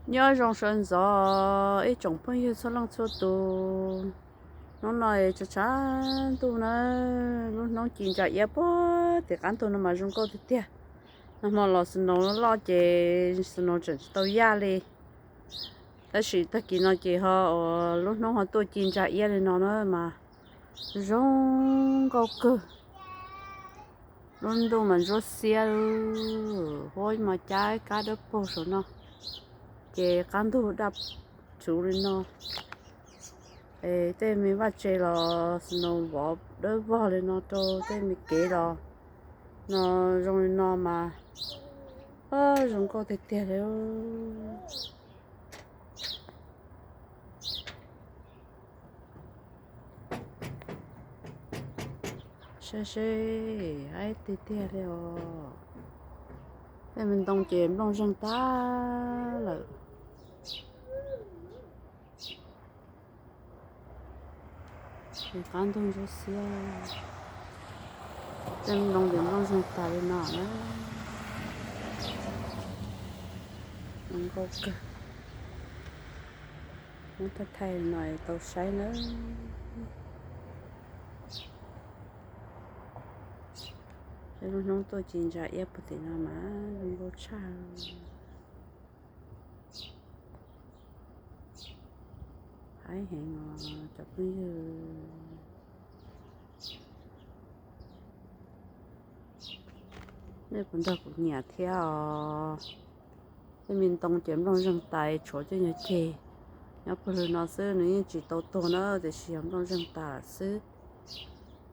Nyob zoo sawv ntxov ib tsoom phooj ywg txhua leej txhua tus. Hnub no tshav tshav ntuj na, lub hnub ci ntsa iab puag tim qab ntug no mas zoo nkauj tiag tiag. Nag hmo los snow loj loj ces snow tseem tsis tau yaj li. Tab sis tag kis no ces ho uas lub hnub ho tuaj ci ntsa iab li no na mas zoo nkauj kawg. Lub ntuj mas ntsuab xiab, huab mas cab kab dawb paug saum no, ces qab ntug daj rhuv li no. Es tej me vaj tse los snow vov dawb vog li no rau tej me kev los no zoo li no mas zoo nkauj tiag tiag li. Saib seb, haib tiag tiag li os. Tej me ntoo ces nplooj zeeg tag lawm. Qab ntug ntsuab xiab, tej me ntoo ces nplooj zeeg tas li no na. Zoo nkauj kawg. Muab thaij thaij no tau saib nawb. Saib lub hnub tuaj ci ntsa iab puag tim no mas zoo nkauj tshaj. Haib heev os cov phooj ywg. Nej puas nrog kuv nyiam thiab os? Tej me ntoo ces nplooj zeeg tas tshuav cov nyuag ceg nyob puag lwg no xwb, nws yeej tsis tau tuag na, tiam sis yog nplooj zeeg tas xwb.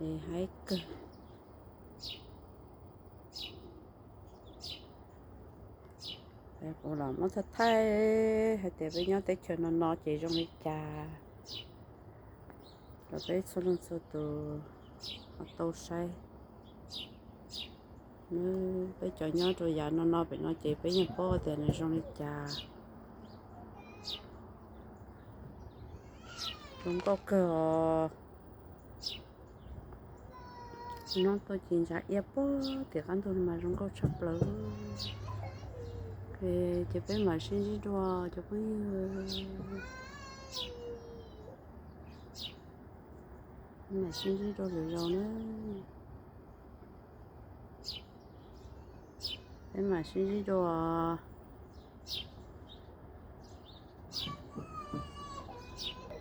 Es haib kawg. Kuv los muab thaij thaij hais tias peb nyob teb chaws no no ces zoo li cas rau peb txhua leej txhua tus ho tau saib. Nws peb cov nyob rau yav no no pem no ces peb yeej paub tias nws zoo li cas. Zoo nkauj kawg os. Hnub tuaj ci ntsa iab puag tim qab ntug mas zoo nkauj tshaj plaws. Ces peb mam sib ntsib dua cov phooj ywg. Mam sib ntsib dua lwm zaus na. Peb mam sib ntsib dua.